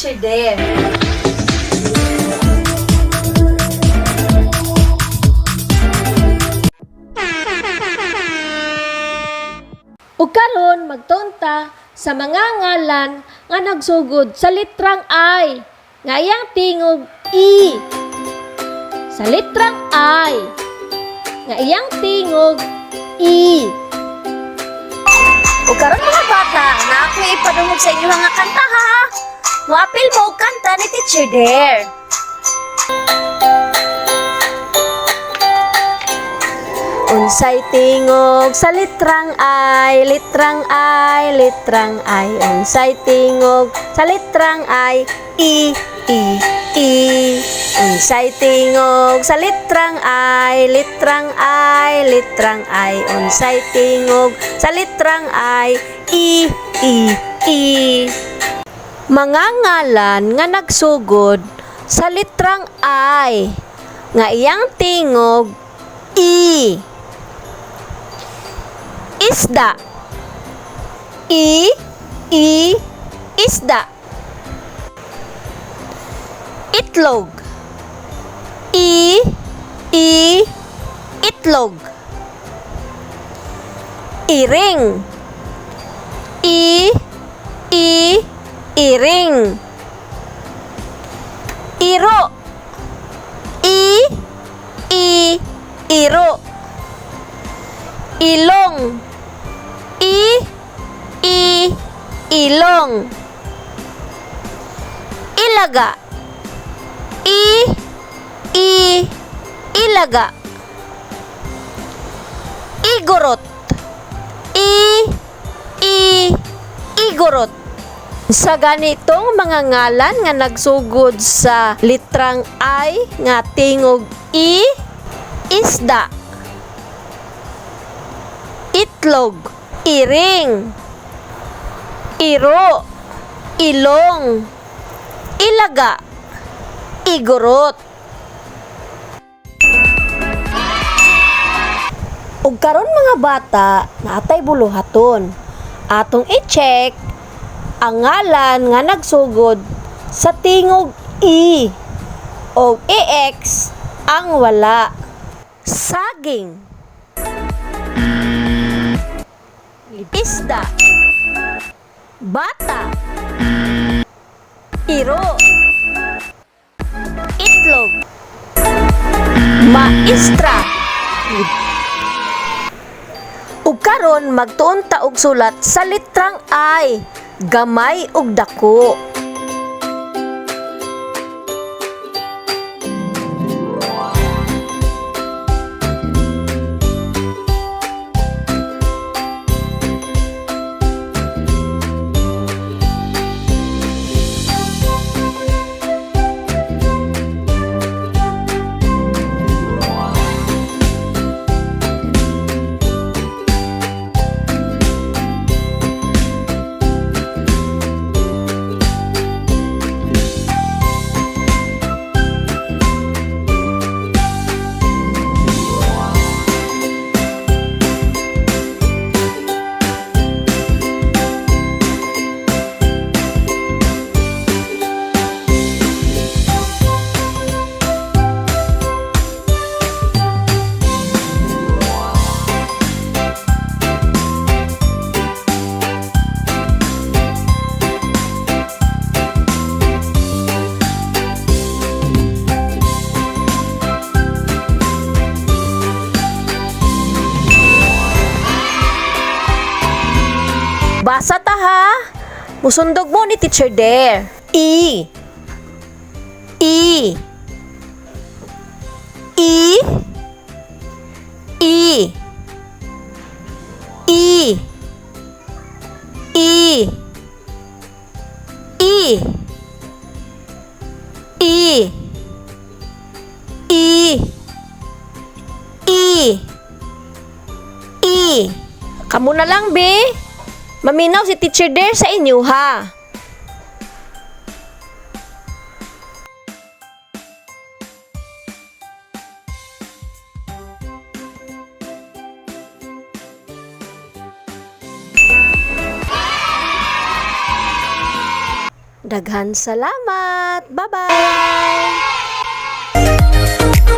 Teacher Dare. Ug karon magtuon ta sa mga ngalan nga nagsugod sa litrang I nga iyang tingog E. Sa litrang I nga iyang tingog E. Ug karon mga bata, na ako ipadungog sa inyo nga kanta ha. Moapil mo og kanta ni Teacher Dare. Unsay tingog sa litrang I, litrang I, litrang I. Unsay tingog sa litrang I, E, E, E. Unsay tingog sa litrang I, litrang I, litrang I. Unsay tingog sa litrang I, E, E, E. Mga ngalan nga nagsugod sa litrang I nga iyang tingog E. Isda. E, E, isda. Itlog. E, E, itlog. Iring. E, E, iring. Iro. E, E, iro. Ilong. I, I, ilong. Ilaga. I, I, ilaga. Igorot. I, I, igorot. Sa ganitong mga ngalan nga nagsugod sa litrang I nga tingog I, isda, itlog, iring, iro, ilong, ilaga, igorot. Ug karon mga bata, naatay buluhaton. Atong i-check ang ngalan nga nagsugod sa tingog E o EX ang wala. Saging. Isda. Bata. Iro. Itlog. Maestra. Ug karon magtuon ta og sulat sa litrang I, gamay ug dako. Basa ta ha. Musundog mo ni Teacher Dare. E. E. E. E. E. E. E. E. E. E. E. Kamu na lang, be. Maminaw si Teacher Dare sa inyo, ha? Daghan salamat. Bye-bye.